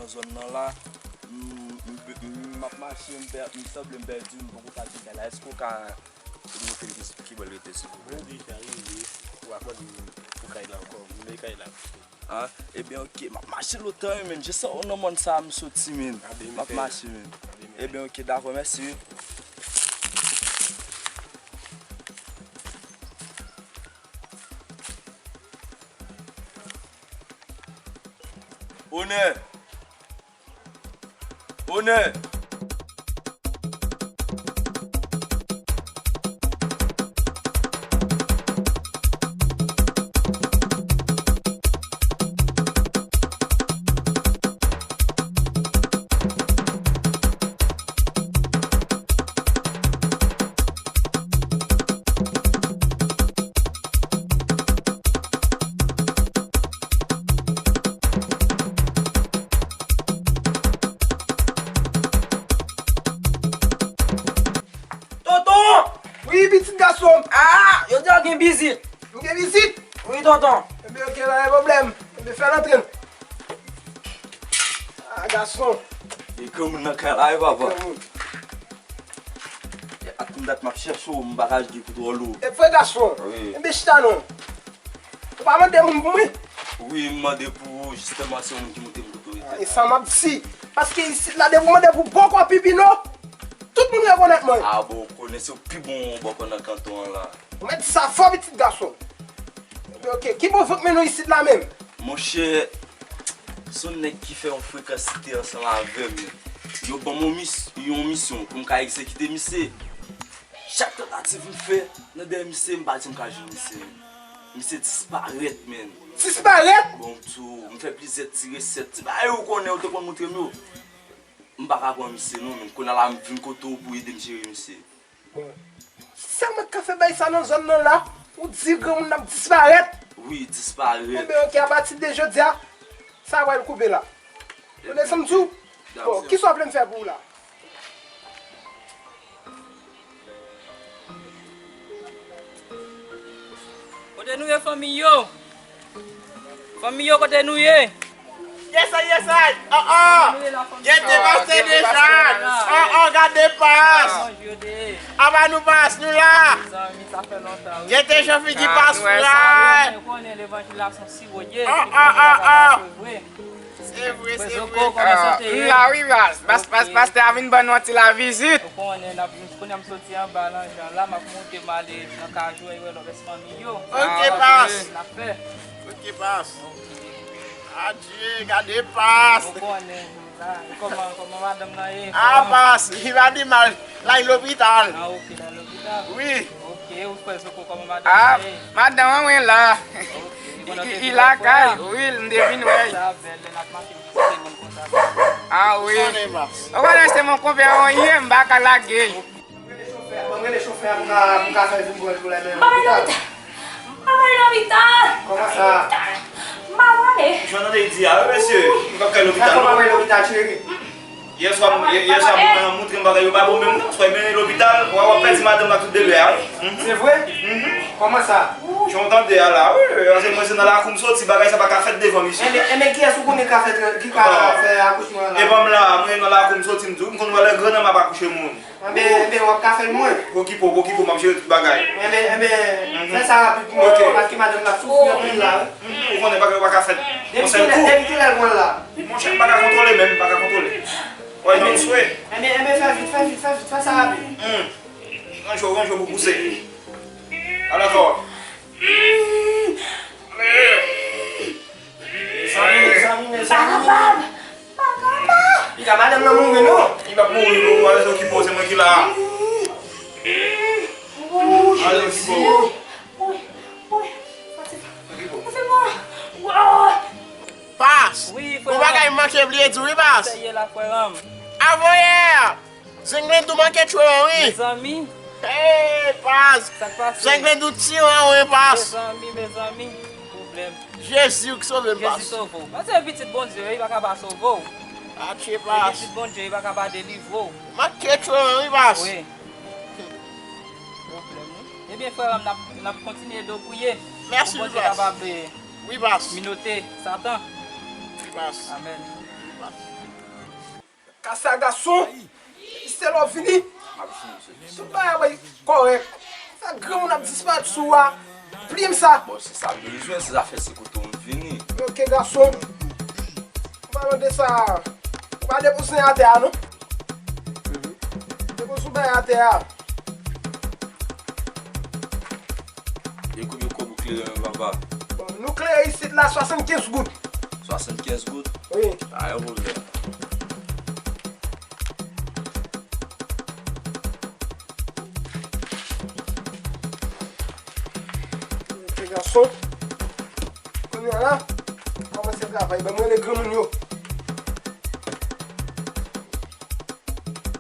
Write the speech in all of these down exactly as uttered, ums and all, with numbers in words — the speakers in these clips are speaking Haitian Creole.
Zòn nan la, m, m, m, m ap mache, m pè-, m sanble m pèdi, m poko ka jwenn kay la. Èske w ka montre m ki, ki bò l rete, silvouplè? Bon, deja rive, ou pa mande m pou kay la ankò, m lè kay la. Ah, ebyen, oke, m ap mache lontan, wi, men. Jis nan mòn sa a m soti, men. M ap mache, men. Ebyen, oke, dakò, mèsi, wi. Onè! Onè! Tonton! Wi, pitit gason m. Ah, jodi a gen vizit. M gen vizit? Wi, tonton. Ebyen, oke, pa gen pwoblèm. Ebyen, fè l antre. Ah, gason. E granmoun nan kay la, wi, papa. Granmoun. E ak konn dat m ap chèche w, m pa ka jwe pou twò lou. E vre, gason? Wi. Ebyen, chita non. Ou pa mande moun pou mwen? Wi, m mande pou ou, jistèman, se yon moun ki montre m kote w rete. E sa m ap di. Paske isit la, depi w mande pou bòkò Pipino, tout moun rekonèt mwen. Ah bon, ou konnen se ou pi bon bòkò nan kanton an la. Ou mèt di sa fò, pitit gason. Ebyen, oke, ki bon vant mennen w isit la menm? Monchè, se yon nèg ki fè yon frekansite ansanm avè m. Yo ban m yon mis-, yon misyon pou m ka egzekite misye. Chak tantativ m fè nan dèyè misye, m pa janm ka jwenn misye. Misye disparèt, menn. Disparèt? Bon, m tou, m fè plizyè ti resèt, ti bagay ou konnen, ou te konn montre m yo. M pa ka pran misye non, menn. Kounye a la, m vin kote w pou ede m jere misye. Bon. Sa mwen ka fè bay sa nan zòn nan la, ou di granmoun ap disparèt? Wi, disparèt. Bon, ben, oke, apati de jodi a, sa pral koupe la. Ou desann tou? Bon, kisa w vle m fè pou ou la? Kote nou ye, fanmi yo? Fanmi yo, kote nou ye? Yes I, yes I. Oh, oh. Kote nou ye la, fanmi yo? Gete Pas T D Jean. Oh, oh, gade Pas. Apa nou Pas, nou la. Mezanmi, sa fè lontan, wi. Gete jan figi Pas fray. Mezanmi, ou konnen levanjil la se yon siwo l ye. Oh, oh, oh, oh. Se vre, se vre. Prezoko, kòman sante ye? M la wi, Pas. Pas, Pas, pastè a vin ban nou yon ti lavizit. Ou konnen, n ap, kounye a m soti anba nan jan la, m ap monte, m ale nan kajou, e wè lòt fanmi yo. Ok, Pas. N ap fè. Ok, Pas. Adye, gade Pas. Ou konnen, la, e kòman, kòman madanm nan ye? Ah, Pas, li pa pi mal. La, li lopital. Ah, ok, la, lopital. Wi. Ok, ou kwè Zoko, kòman madanm nan ye? Ah, madanm an mwen la. Ok, li lakay, wi, m te vin wè l. Sa bèl, lè n ap mache, m vizite moun konsa. Ah, wi. Ou konnen, Pas. Ou konnen se mon konpè an ye, m pa ka lage l. Ban m rele chofè a pou m ka, pou m ka fè l vin pran l pou lè men. M pa pral lopital. M pa pral lopital. Kòman sa? M pa prale. Jan n tande l di a, wi, mesye. M p ap kay lopital, non. Kòman pral lopital, cheri? Yè swa, yè, yè swa, moun nan montre m bagay yo pa bon menm, non. Swa mennen lopital, w a, w ap pèdi madanm la tout de lè a, wi. Mhm. Se vre? Mhm. Kòman sa? Jan w tande a la, wi. Anse mwen se nan lakou m soti, bagay sa pa ka fèt devan misye. Enben, enben, kiyès ou konnen ka fè, ki ka fè akouchman an la? E pa m la, mwen nan lakou m soti, m di w, m konn wè lè grannanm ap akouche moun. Enben, enben, w ap ka fè l mwen. Pokipo, pokipo, m ap jere tout bagay. Enben, enben, fè sa rapid pou mwen, paske madanm la soufri anpil la, wi. Ou konnen bagay yo pa ka fèt yon sèl kou. Depi kilè, depi kilè l pran l la? Monchè, m pa ka kontwole menm, m pa ka kontwole. Wè, yon swe. Enben, enben, fè vit, fè vit, fè vit, fè sa rapid. Ranje w, ranje w pou pouse. Alakò. Mezanmi, mezanmi, mezanmi. M pa kapab. M pa kapab. Piga madanm nan mouri, non. Li p ap mouri, non. Alèz okipe w, se mwen ki la. Alèz okipe w. Wi, wi. Okipe w. Pas. Wi, frè. Yon bagay m manke bliye di w, wi, Pas. Sa ye la, frè m? Avanyè! Zenglendou manke tchwe w, wi. Mezanmi. Hey, Pas. Sa k pase? Zenglendou tiye w, wi, Pas. Mezanmi, mezanmi. Pwoblèm. Jezi, ou k sove m, Pas. Jezi sove w. Paske se pitit Bondye, wi, li pa ka pa sove w. Atye, Pas. Se pitit Bondye, li pa ka pa delivre w. Manke tchwe w, wi, Pas. Wi. Pwoblèm, wi. Ebyen, frè m, n ap, n ap kontinye ede w priye. Mèsi, wi, Pas. Pou Bondye kapab, eh, minote Satan. Wi, Pas. Amèn. Wi, Pas. Asa gason, se lè w vini. M ap vini, mesye. Tout bagay ap kòrèk. Sa granmoun ap disparèt sou a. Bliye m sa. Bon, se sa m bezwen, se zafè se kote w m vini. Ok, gason. Ou pa mande sa. Ou pa depoze atè a, non? Depoze yon bagay atè a. E konbyen kòb ou klere an, papa? Bon, nou klere isit la swasannkenz goud. Swasannkenz goud? Wi. Pa gen pwoblèm. Ok, gason. Kounye a la, kòmanse travay. Ban mwen rele granmoun yo.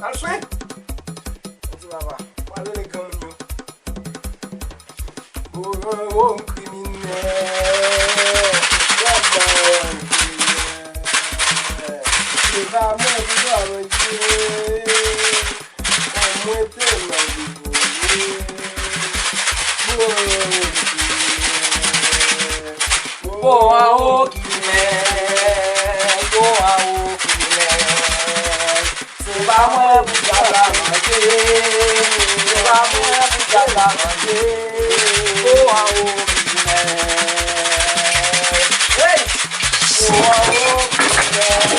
Al swen. Mwen di papa, w al rele granmoun yo. Bobo kriminèl, w ap bay kriminèl. Se pa mwen ki pa manje. Mwen te nan vole. Bobo kriminèl. Bobo kriminèl. Bobo kriminèl. Se pa mwen pou dyab la manje. Se pa mwen pou dyab la manje. O a o kriminèl. Hey! O a o kriminèl.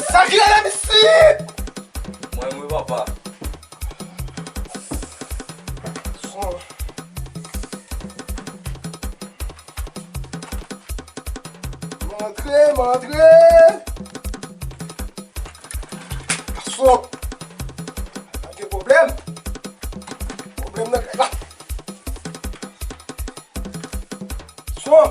Sa ki rele misit? Mwen, mwen, papa. Son. M antre, m antre. Gason. Pa gen pwoblèm. Pwoblèm nan kay la. Son.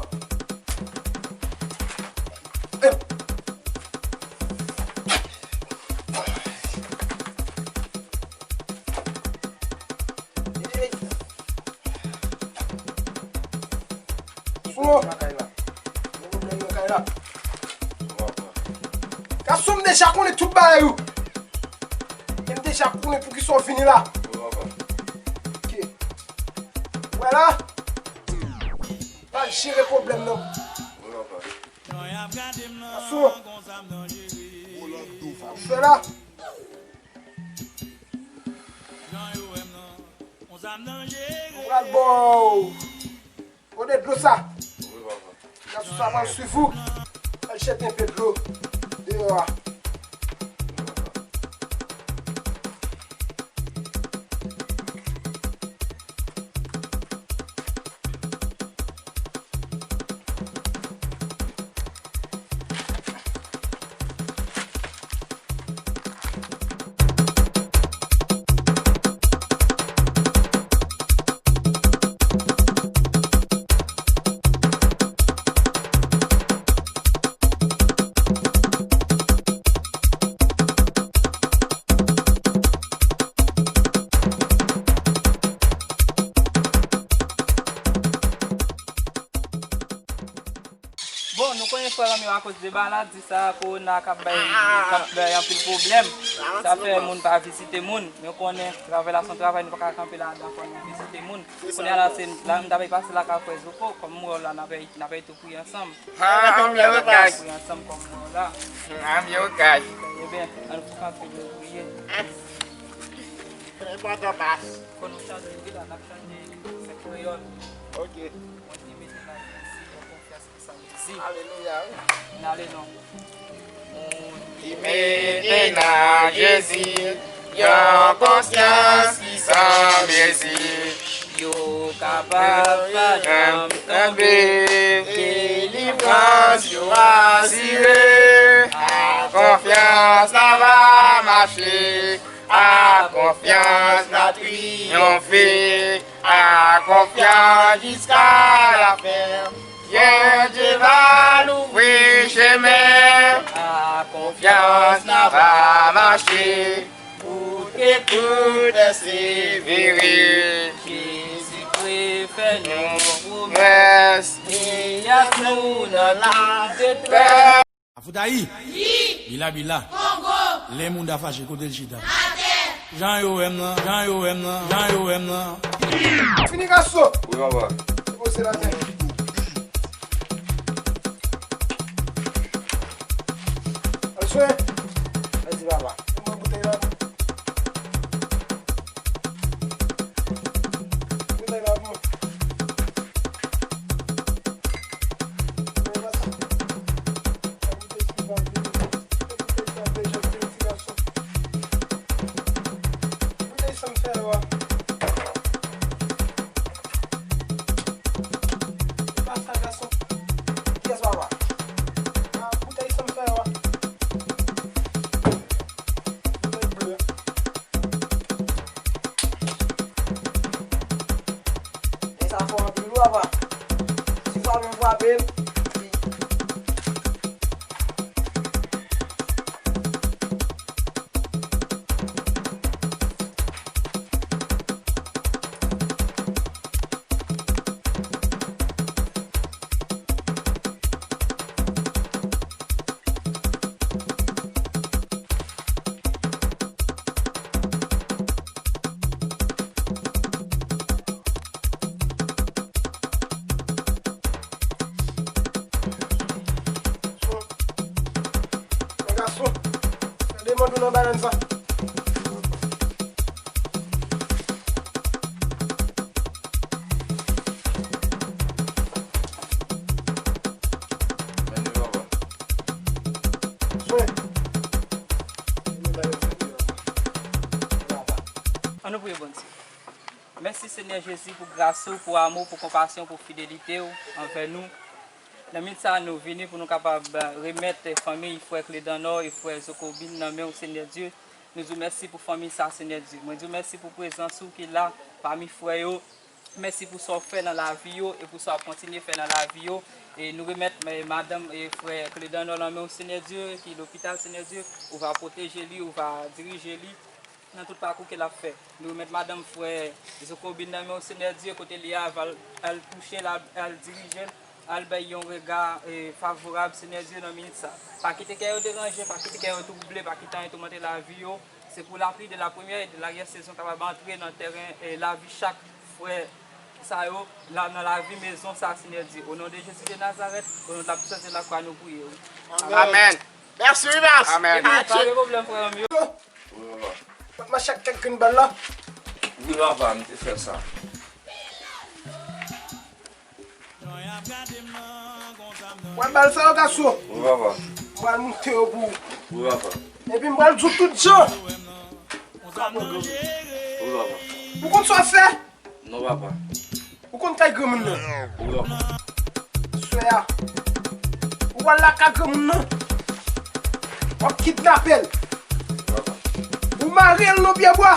Sou. Gason, m deja konnen tout bagay ou. E m deja konnen poukisa w vini la. Ok. Wè la. Pa jere pwoblèm nan. Gason. Sa w fè la. Mwen pral ba w. Kote dlo sa? Gason sa pral swiv ou. Al jete enpe dlo deyò a. Bon, nou konnen frè m yo, akoz de maladi sa, kowona k ap bay, k ap bay anpil pwoblèm. Sa fè moun pa vizite moun. Men w konnen, travay la se yon travay, nou pa ka kanpe ladan, fò nou vizite moun. Kounye a la, se la, m ta pase lakay frè Zoko, kòm m wè w la, n ap, n ap tou priye ansanm. Ah, m ye okaj. Priye ansanm kòm m wè w la. Ah, m ye okaj. Ebyen, ann fou kanpe nou priye. Enpòtan pas. Fò nou chante, wi, la, n ap chante sèk kreyòl. Ok. Mwen te mete nan Jezi, yon konfyans ki san mezi. Alelouya, wi. N ale non. Mwen te mete nan Jezi, yon konfyans ki san mezi. Yo kapab pa janm tonbe, delivrans yo asire. A konfyans n a va mache, a konfyans n a triyonfe, a konfyans jiska lafen. Bondye va louvri chemen, a konfyans n a va mache. Pou ke tout pèsevere, Jezikri fè nou pwomès. Meyès nou nan ladetrès. Afoutayi! Wi! Bila bila! Kongo! Lè moun ta fache, kote l chita? Atè! Jan yo wè m nan, jan yo wè m nan, jan yo wè m nan. Fini gason. Wi, papa. Poze l atè. Al swen. Mèsi, papa. Mwen boutèy la. Boutèy la pou mwen. Mwen pa sa. Sa boutèy sou pa vini. Boutèy sa bèl jan ti gason. Boutèy sa m fè yo a. E pa sa gason. Kiyès papa? Ah, boutèy sa m fè yo a. Boutèy ble. E sa fò anpil wi papa. Si frape m frape m. Gason, gade mond ou nan banann sa. Swen. Ann nou priye Bondye. Mèsi Senyè Jezi pou gras ou, pou amou, pou konpasyon, pou fidelite w anvè nou. Nan minit sa a, nou vini pou nou kapab remèt fanmi frè Kledanò e frè Zokobin nan men w, Senyè Dye. Nou di w mèsi pou fanmi sa, Senyè Dye. Mwen di w mèsi pou prezans ou ki la pami frè yo. Mèsi pou sa w fè nan lavi yo e pou sa w ap kontinye fè nan lavi yo. E nou remèt, eh, madanm e frè Kledanò nan men w, Senyè Dye, ki lopital, Senyè Dye. Ou va pwoteje li, ou va dirije li nan tout pakou ke l ap fè. Nou remèt madanm frè Zokobin nan men w, Senyè Dye, kote li a, al, al touche l, al, al dirije l, al bay yon rega, eh, favorab, Senyè Dye, nan minit sa. Pa kite kè yo deranje, pa kite kè yo twouble, pa kite anyen toumante lavi yo. Se pou lapli de la premyè e de laryè sezon kapab antre nan tèren, eh, lavi chak frè sa yo, la, nan lavi mezon sa, Senyè Dye. O non de Jezi de Nazarèt, o non de la pisans de la kwa, nou priye w. Amèn. Amèn. Mèsi, wi, mèsi. Amèn. Pa gen pwoblèm, frè m yo. Wi, papa. Pot mache ak kèk grenn bal la. Wi, papa, m te fè sa. Wè bal sa yo, gason. Wi, papa. M pral moute yo pou ou. Wi, papa. Epi m pral di w tout jan. Wi, papa. Ou konn sa w fè? Non, papa. Ou konn kay granmoun nan? Wi, papa. Swè a. Ou pral lakay granmoun nan. W ap kidnape l. Wi, papa. Ou mare l nan pye bwa.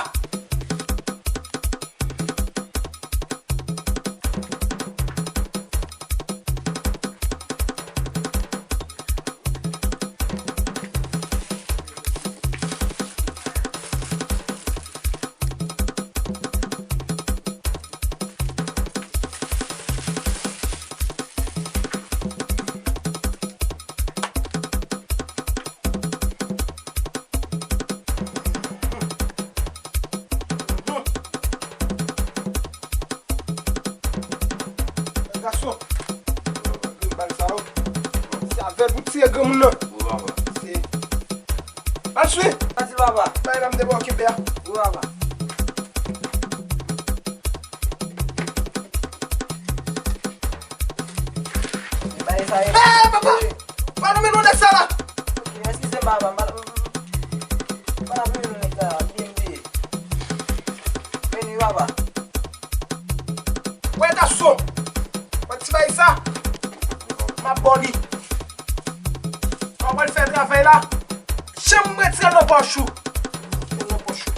Gason, bal sa yo, se avè l pou tire granmoun nan. Se. Al swi. Mèsi, papa. Bay la m te ba w kenbe a. Wi, papa. Bay sa e. Eh, papa! Pa nan men nou de sa la! Ok, eskize m, papa. M pa, m pa nan men nou nèg sa, bliye m bliye. Vini, papa. Wè gason, wè ti bagay sa, m ap ba w li. Ou pral fè travay la, janm retire l nan pòch ou. Nan pòch ou.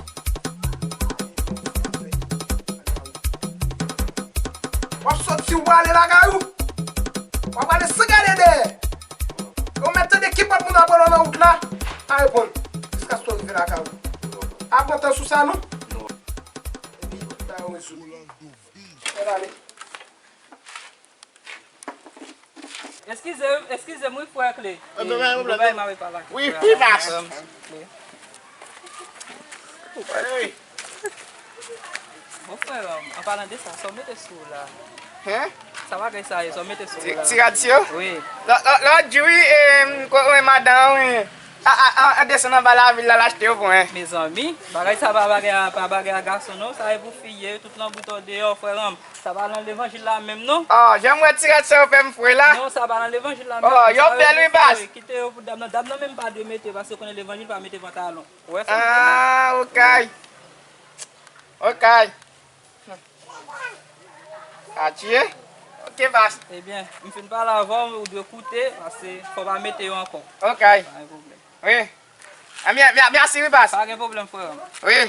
W ap soti, w ale lakay ou. W ap ale san gade dèyè. Ou mèt tande ki pòt moun ap rele w nan wout la, pa reponn. Jiskaske w rive lakay ou. Pa pran tan sou sa non. Epi, ba yo rezoud. Fè l ale. Eskize m, eskize m wi, frè Kle. E, nou bay mari pa la. Wi, pi mas. Bon, Frè m, an palan de sa, sa w mete sou w la? Hen? Sa bagay sa ye, sa w mete sou w la? Ti rad si yo? Wi. Lòt jou, wi, e, m ko-, wi, madan, wi. A, a, a, an desann anba lavil la, l achte yo pou mwen. Mezanmi, bagay sa pa bagay a, pa bagay a gason non, sa e pou fi ye, tout lanbrit ou deyò, frè m. Sa pa nan levanjil la menm non. Oh, jan m wè ti rad sa yo fè m fre la. Non, sa pa nan levanjil la menm. Oh, yo bèl wi, baz. Kite yo pou dam nan. Dam nan menm pa dwe mete, paske konnen levanjil pa mete pantalon. Ou wè sa? Ah, okay. Okay. Atye. Ok, baz. Ebyen, m fin pale avè w, ou dwe koute, paske fò w pa mete yo ankò. Ok. Pa gen pwoblèm. Wi. A, mè-, mè-, mèsi, wi, baz. Pa gen pwoblèm, frè m. Wi.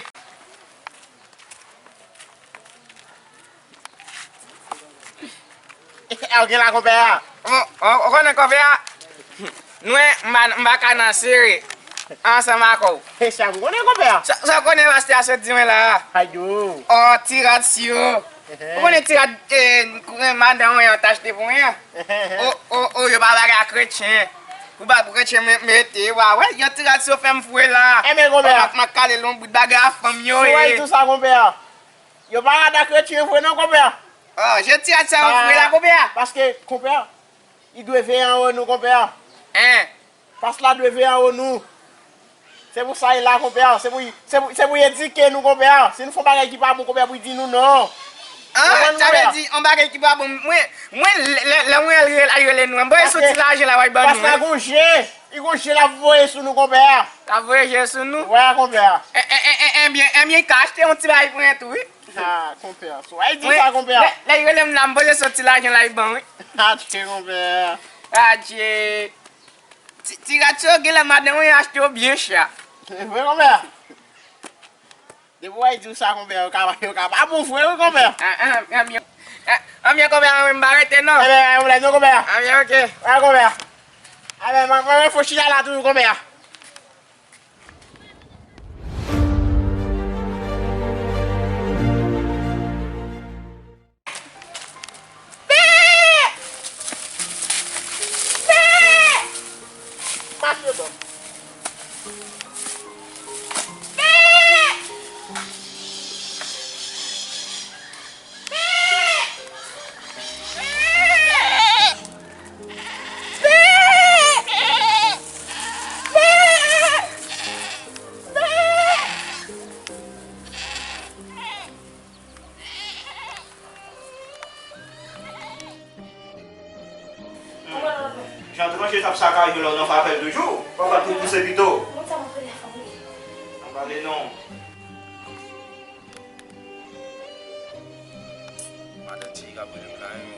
Ou gen la, konpè a? Ou, ou, ou konnen, konpè a? Mwen, m pa, m pa ka nan sere ansanm ak ou. E sa, ou konnen, konpè a? Sa, sa w konnen pastè a sot di mwen la a? Ayo. Oh, ti rad si yo. Ou konnen ti rad, eh, madan mwen an t achte pou mwen an? Oh, oh, oh, yo pa bagay a kretyen. Ou pa pou kretyen me-, mete, wa wè, yon ti rad si yo fè m fre la. Enben, konpè a. M ap, m ap kale lonbrit bagay a fanm yo ye. Si w al di w sa, konpè a. Yo pa rad a kretyen vre non, konpè a. Oh, je ti rad sa yo fre la, konpè a. Paske, konpè a, li dwe veye anwo nou, konpè a. Hein? Pas la dwe veye anwo nou. Se pou sa e la, konpè a. Se pou, se pou, se pou y edike nou, konpè a. Si nou fè yon bagay ki pa bon, konpè a pou y di nou non. Ah, sa vle di yon bagay ki pa bon. Mwen, mwen, lè, lè, lè mwen al rele, al rele nou, m voye soti lajan la, w al ban nou. Pas la gon je. Li gon je l ap voye sou nou, konpè a. L ap voye je sou nou? Wè, konpè a. E, e, e, e, ebyen, ebyen, ka achte yon ti bagay pou mwen tou, wi. Ah, konpè a. So, ay di sa, konpè a. Lè, lè y rele m la, m poze soti lajan la, y ban, wi. Atye, konpè a. Atye. Ti, ti rad sa yo, genlè madan mwen achte yo byen chè. Se vre, konpè a. Depi w ay di w sa, konpè a, yo ka, yo ka pa bon vre, wi, konpè a. Ah, ah, ah, byen. Ah, ah, byen, konpè a, mwen, m pa rete, non. Ebyen, yon lè, non, konpè a. Ah, byen, ok. Wè, konpè a. Ebyen, mwen, mwen, mwen, fò chita la toujou, konpè a. Jan tranje t ap sakaje la, w nan papèl toujou. Papa tou pouse pito. Moun sa m ap rele fanmi. An pale non. Madan Thierry ap rele m la, wi.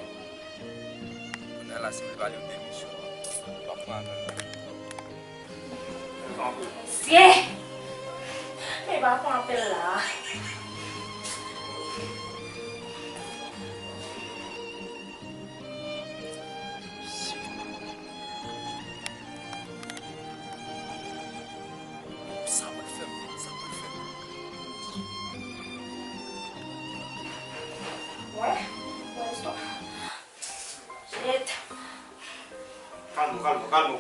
Kounye a la, si m vle pale demisyon an, m ap pran apèl la. Mesye! Men pa pran apèl la. Sa pou l fè m, sa pou l fè m. Wè, wè istwa. Shit. Kalme w, kalme w, kalme w.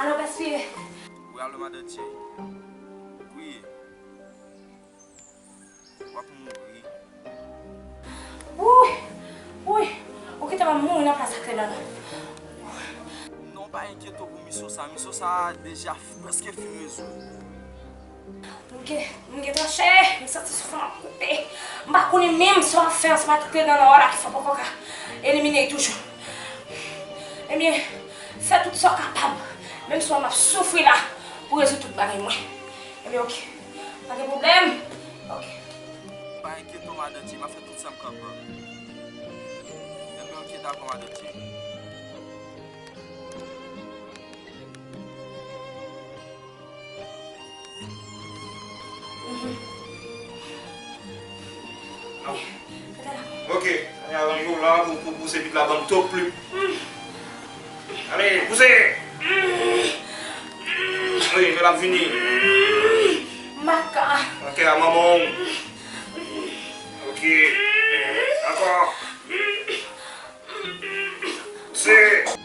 Alo, gaspiye. Wi, alo, madan Thierry. Wi. W ap mouri. Wouy! Wouy! Ou kite m ap mouri nan plas ak tè nan. Non, pa enkyete w pou misyon sa. Misyon sa deja f-, prèske fin rezoud. M gen, m gen tranche, m santi souf mwen ap koupe. M pa konnen menm sa w ap fè ansanm ak tè nan an la ki fè w poko ka elimine l toujou. Ebyen, fè tout sa w kapab, menm si w wè m ap soufri la, pou rezoud tout bagay mwen. Ebyen, oke. Pa gen pwoblèm. Oke. Pa enkyete w, madan Thierry, m ap fè tout sa m kapab. Ebyen, oke, dakò, madan Thierry. Mhm. Non. Fè la. Oke, ann aranje w la pou, pou pouse pit la ban m twòp plim. Ale, pouse! Wi, men l ap vini. M pa ka. Oke, a manman w. Oke. Ankò. Pouse.